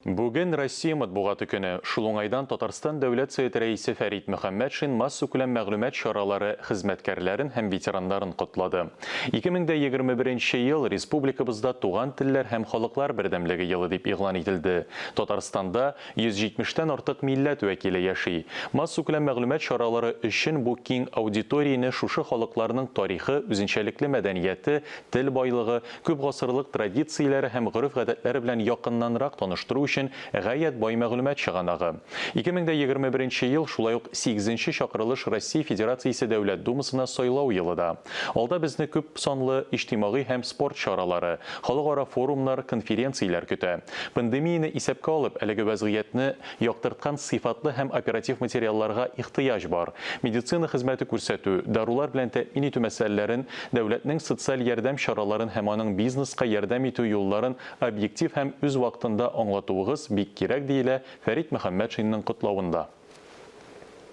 Бүген Россия матбугаты көне. Шул уңайдан Татарстан Дәүләт Советы Рәисе Фәрит Мөхәммәтшин массакүләм мәгълүмат чаралары хезмәткәрләрен һәм ветераннарын котлады. 2021 ел республикабызда Туган телләр һәм халыклар бердәмлеге елы дип игълан ителде. Татарстанда 170 тән артык милләт вәкиле яши. Массакүләм мәгълүмат чаралары өчен бу киң аудиторияне шушы халыкларның тарихы, үзенчәлекле мәдәнияте, тел байлыгы, Күп гасырлык традицияләре һәм гореф-гадәтләре белән якыннанрак таныштыру өчен гаять бай мәгълүмат чыганагы. 2021 нче ел шулай ук сигезенче чакырылыш Россия Федерациясе Дәүләт Думасына сайлау елы да. Алда безне күп санлы иҗтимагый һәм спорт чаралары, халыкара форумнар, конференцияләр көтә. Пандемияне исәпкә алып, әлеге вәзгыятьне яктырткан сыйфатлы һәм оператив материалларга ихтыяҗ бар. Медицина хезмәте күрсәтү, дарулар белән тәэмин итү мәсьәләләрен, дәүләтнең социаль ярдәм чараларын һәм аның бизнеска ярдәм итү юлларын объектив һәм үз вакытында аңлатуыгыз бик кирәк, диелә Фәрит Мөхәммәтшинның котлавында.